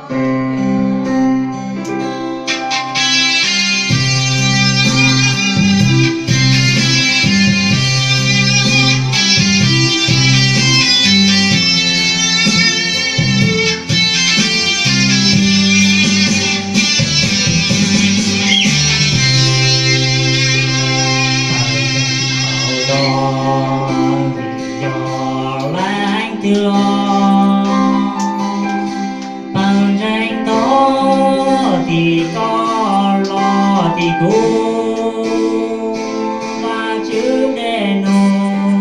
Yog leej twg los Pawg Ntseeg nto, tim koj los tim kuv, Vajtswv dej num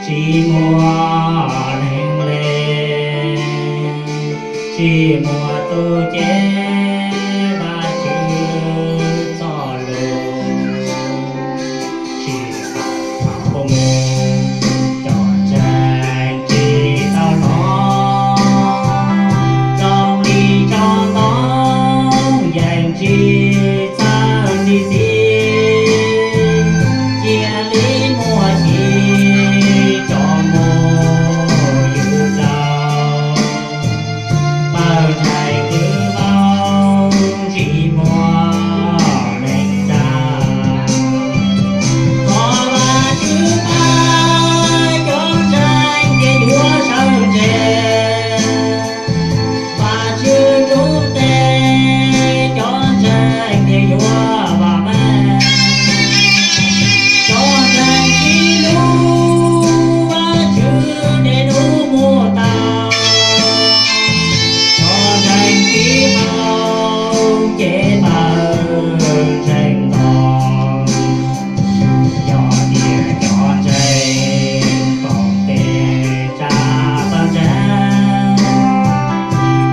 tsis muaj neeg le, tsis muaj tus cev Vajtswv txoj lus, tsis tau thaum mus cov ntseeg tsis tau hnov, zoo li tsob ntoo yeej tsis txawj tsis txi, cia li muaj ci tso mus ywg dlhau. Pawg Ntseeg twb vau tsis muaj neeg tsa, thov Vajtswv pab cov ntseeg thiaj yuav sawv ntseg. Vajtswv ntuj tes cov ntseeg thiaj yuav vam meej. Cov ntseeg sib hlub Vajtswv dej num muaj tau, cov ntseeg sib haum ces Pawg Ntseeg nto. Yog tias cov ntseeg koom tes tsa Pawg Ntseeg,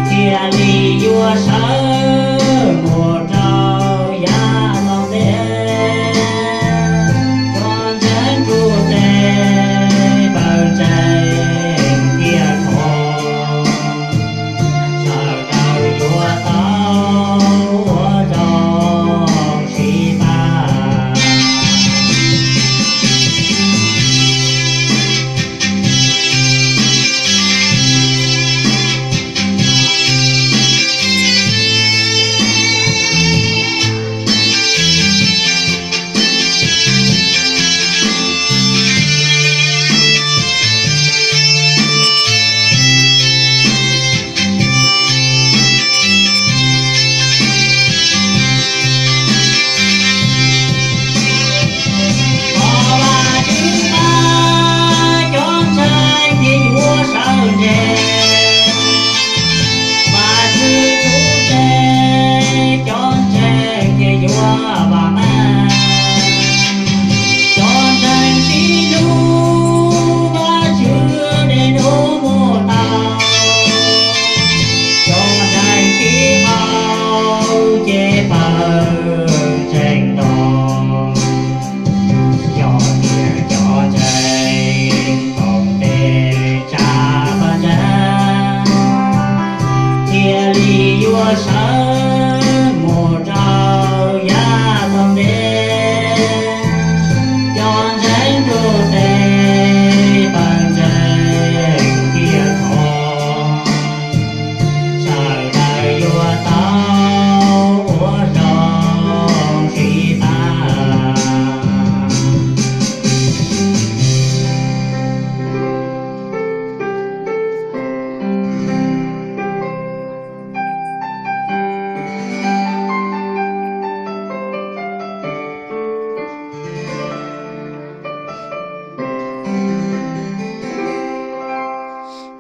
thiaj li yuav sawv mus rau yav tom ntej. Cov ntseeg ntuj tes Pawg Ntseeg thiaj khov, sawv daws yuav tau ua zoo sib pab. Thov Vajtswv pab cov ntseeg thiaj yuav sawv ntseg. Vajtswv ntuj tes cov ntseeg thiaj yuav vam meej. Cov ntseeg sib hlub Vajtswv dej num muaj tau, cov ntseeg sib haum ces Pawg Ntseeg nto. Yog tias cov ntseeg koom tes tsa Pawg Ntseeg, thiaj li yuav sawv